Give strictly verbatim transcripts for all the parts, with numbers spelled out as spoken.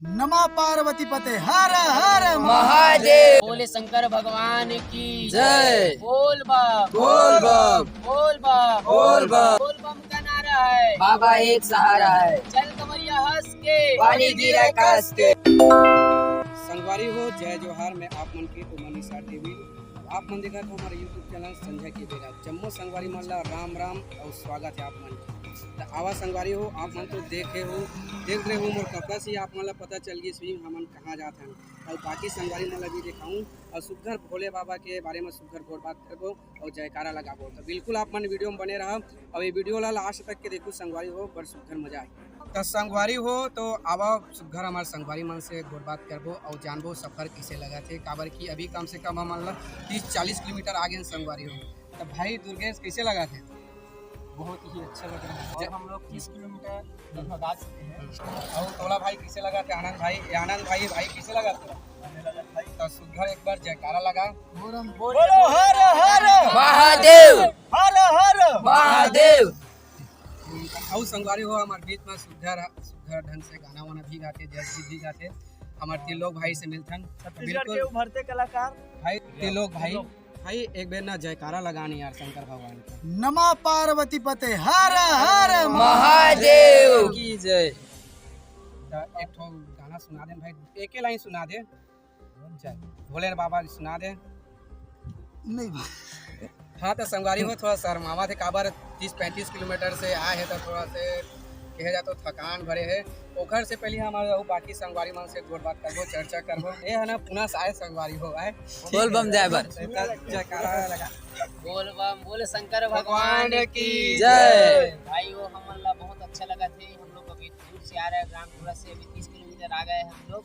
नमः पार्वती पते हर हर महादेव। बोले शंकर भगवान की जय। बोल बम। बोल बम। बोल बम। बोल बम। बोल बम का नारा है। बाबा एक सहारा है। चल कमरिया हंस के। पानी गिरे कस के। संगवारी हो, जय जोहार। मैं आप मन के उमन निषाद देवी। आप मन देखत हो हमारे YouTube चैनल संझा के बेरा। जम्मो संगवारी मन ला राम राम और स्वागत है आप मन के। त आवा संगवारी हो, आप मन तो देखे हो, देख रहे हो मोर कपड़ा से आप मन ला पता चल गई स्वयं हमन कहाँ जात हन। और बाकी संगवारी मन ला भी दिखाऊं और सुग्घर भोले बाबा के बारे में सुग्घर गोठ बात करबो और जयकारा लगाबो। तो बिल्कुल आप मन वीडियो में बने रहा और ये वीडियो ला लास्ट तक के देखो संगवारी हो, बड़ सुग्घर मजा आए। तो संगवारी हो, तो आवा सुग्घर हमार संगवारी मन से गोठ बात करबो और जानबो सफर किसे लगा थे, काबर कि अभी कम से कम हमन ला तीस चालीस किलोमीटर आगे संगवारी हो। तो भाई दुर्गेश, किसे लगा थे? बहुत ही अच्छा लग रहा है। और हम लोग तीस किलोमीटर लगभग आ चुके हैं। और तोला भाई, किसे लगा थे? आनंद भाई, आनंद भाई, भाई किसे लगा थे? तो सुग्घर एक बार जयकारा लगा। बोलो हर हर महादेव। हर हर महादेव। और संगवारी हो, हमारे बीच में सुग्घर, सुग्घर ढंग से गाना वाना भी गाते, जय गीत भी गाते। हमारे त्रिलोक भाई से मिलथन। छत्तीसगढ़ के बिल्कुल। उभरते कलाकार। भाई त्रिलोक भाई, त्रिलोक। भाई एक बेर ना जयकारा लगानी यार शंकर भगवान का। नमः पार्वती पते हर हर महादेव की जय। तो एक ठो गाना सुना दे भाई, एक ही लाइन सुना दे। चल, भोले बाबा जी सुना दे। नहीं भाई। हाँ, तो संगवारी हो, थोड़ा शर्मावा थे, काबर तीस पैंतीस किलोमीटर से आए हैं, तो थोड़ा से कहे जाए तो थकान भरे है। ओखर से पहले हमारे अउ बाकी संगवारी मन से गोठ बात करबो, चर्चा करबो। ये है ना, पुना से आए संगवारी हो, आए। बोल बम जाए बर। जयकारा लगा। बोल बम, बोले शंकर भगवान की जय। भाई, वो हमन ला बहुत अच्छा लगा थे। हम लोग अभी दूर से आ रहे हैं, ग्राम टोला से अभी तीस किलोमीटर आ गए हैं हम लोग।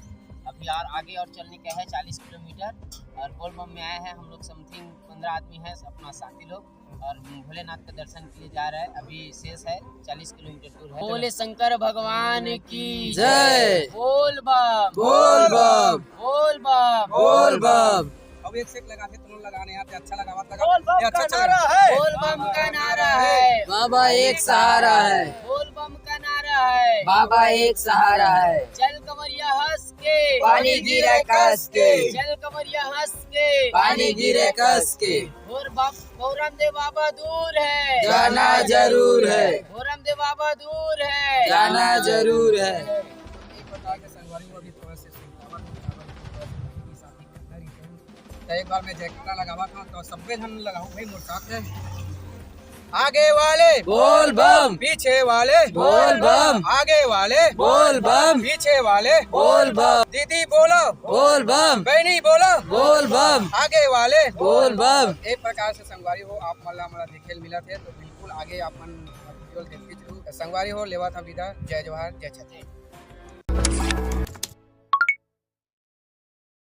अभी और आगे और चलने का है चालीस किलोमीटर। और बोल बम में आए हैं हम लोग, समथिंग पंद्रह आदमी हैं, अपना साथी लोग, और भोलेनाथ का दर्शन के लिए जा रहे हैं। अभी शेष है, चालीस किलोमीटर दूर है। बोले शंकर भगवान की जय। बोल बम। बोल बम। बोल बम। बोल बम। अब एक से एक लगा के तुम लोग लगाने आते, अच्छा लगा, बात लगा। बोल बम ये अच्छा का चल रहा नारा है। है। बोल बम का नारा है। बाबा एक सहारा है। बोल बम का नारा है। बाबा एक सहारा है। चल कमरिया हंस के। पानी गिरे कस के। चल कमरिया हंस के। पानी गिरे कस के। बोल बम, भोरम दे बाबा दूर है। जाना जरूर है। भोरम दे बाबा दूर है। जाना जरूर है। एक प्रकार के संगवारी में अभी थोड़ा से सुनतावत, सुनतावत, थोड़ा सा साथी करना रही है। तो एक बार मैं जयकारा लगावा था, तो सब्बे झन लगाओ भाई मोर साथ है। आगे वाले बोल बम। पीछे वाले बोल बम। आगे वाले बोल बम। पीछे वाले बोल बम। दीदी बोलो बोल बम। बहनी बोलो बोल बम। आगे वाले बोल बम। एक प्रकार से संगवारी हो, आप मन ला हमला देखे ल मिलत हे, तो बिल्कुल आगे आप मन वीडियो ल देखते जरूर। तो संगवारी हो, लेवा था विदा। जय जोहार, जय छत्तीसगढ़।